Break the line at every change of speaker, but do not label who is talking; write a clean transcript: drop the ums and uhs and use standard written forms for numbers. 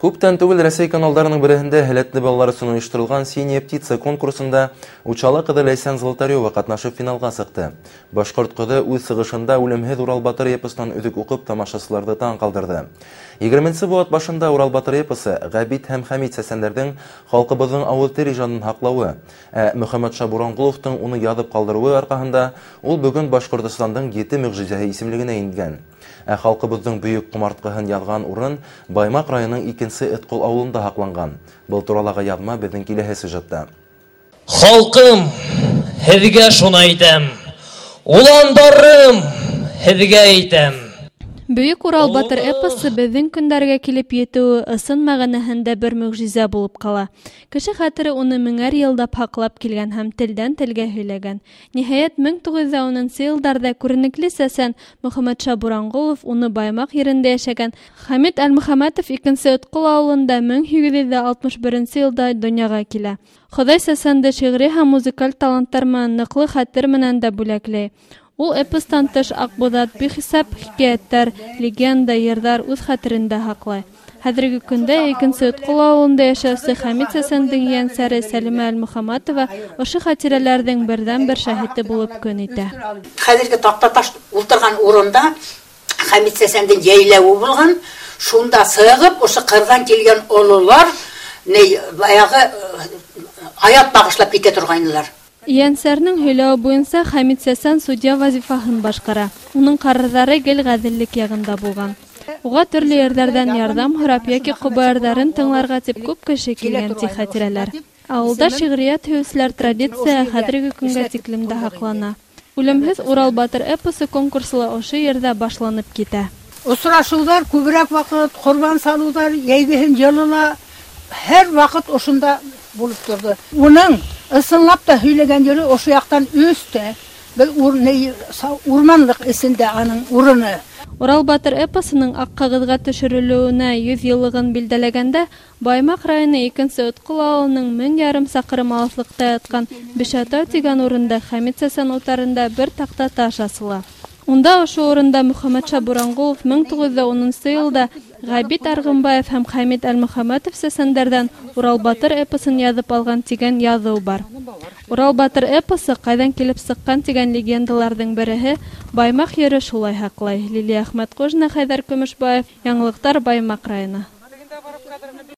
Күптән түгел Рәсәй каналдарының береһендә һәләтле балалар өсөн ойошторолған «Синяя птица» конкурсында Учалы ҡыҙы Ләйсән Золотарева ҡатнашып финалға сыҡты. Башҡорт ҡыҙы үҙ сығышында үлемһеҙ Урал батыр эпосынан өҙөк уҡып тамашасыларҙы таң ҡалдырҙы. 20-нсе быуат башында Урал батыр эпосы Ғәбит һәм Хәмит сәсәндәрҙең халҡыбыҙҙың ауыҙ тел ижадын һаҡлауы, ә Мөхәммәтша Буранғоловтың уны яҙып ҡалдырыуы арҡаһында ул бөгөн Башҡортостандың 7 мөғжизәһе исемлегенә ингән. Ә халҡыбыҙҙың бөйөк ҡомартҡыһын яҙған урын Баймаҡ районының 2-нсе Этҡол ауылында һаҡланған. Был туралағы яҙма беҙҙең киләһе сюжетта.
Халҡым, һеҙгә шуны әйтәм. Уландарым, һеҙгә әйтәм.
Бөйөк Урал батыр эпосы беҙҙең көндәргә килеп етеүе ысын мәғәнәһендә бер мөғжизә булып ҡала. Кеше хәтере уны меңәр йылдап һаҡлап килгән һәм телдән телгә һөйләгән. Ниһайәт, 1910 йылдарҙа күренекле сәсән Мөхәммәтша Буранғолов уны Баймаҡ ерендә йәшәгән Хәмит Әлмөхәмәтов 2-нсе Этҡол ауылында 1861 йылда донъяға килә. Хоҙай сәсәнде шиғри һәм музыкаль таланттар менән ныҡлы хәтер менән дә бүләкләй. Ул эпостан тыш Аҡбуҙат, бихисап хикәйәттәр, легенда, йырҙар үҙ хәтерендә һаҡлай. Хәҙерге көндә 2-нсе Этҡол ауылында йәшәүсе Хәмит сәсәндең ейәнсәре Сәлимә Әлмөхәмәтова ошо хәтирәләрҙең берҙән-бер шаһиты булып көн итә.
Хәҙерге таҡтаташ ултырған урында Хәмит сәсәндең йәйләүе булған, шунда сығып, ошо ҡырҙан килгән ололар баяғы аят бағышлап китә торғайнылар.
Ейәнсәренең һөйләүе буйынса Хәмит сәсән судья вазифаһын башҡара. Уның ҡарарҙары гел ғәҙеллек яғында булған. Уға төрлө ерҙәрҙән ярҙам һорап йәки ҡобайырҙарын тыңларға тип күп кеше килгән, ти хәтирәләр. Ауылда шиғриәт һөйөүселәр традиция хәҙерге көнгә тиклем дә һаҡлана. Үлемһеҙ Урал батыр эпосы конкурсы ла ошо ерҙә башланып китә.
Осрашыуҙар күберәк ваҡыт, ҡорбан салыуҙар, йәйгеһен йылы ла һәр ваҡыт ошонда булып торҙо. Уның ысынлап та һөйләгән ере ошо яҡтан өҫтә, бер урманлыҡ эсендә аның урыны.
Урал батыр эпосының аҡ ҡағыҙға төшөрөлөүенә 100 йыллығын билдәләгәндә Баймаҡ районы 2-нсе Этҡол ауылының 1500 саҡрым алыҫлыҡта ятҡан Бишатау тигән урында Хәмит сәсән утарында бер таҡта таш асыла. Унда ошо урында Мөхәммәтша Буранғолов 1910 йылда Ғәбит Арғынбаев һәм Хәмит Әлмөхәмәтов сәсәндәрҙән Урал батыр эпосын яҙып алған тигән яҙыу бар. Урал батыр эпосы ҡайҙан килеп сыҡҡан тигән легендаларҙың береһе Баймаҡ ере шулай һаҡлай. Лилия Әхмәтҡужина, Хәйҙәр Көмөшбаев, Яңылыҡтар, Баймаҡ районы.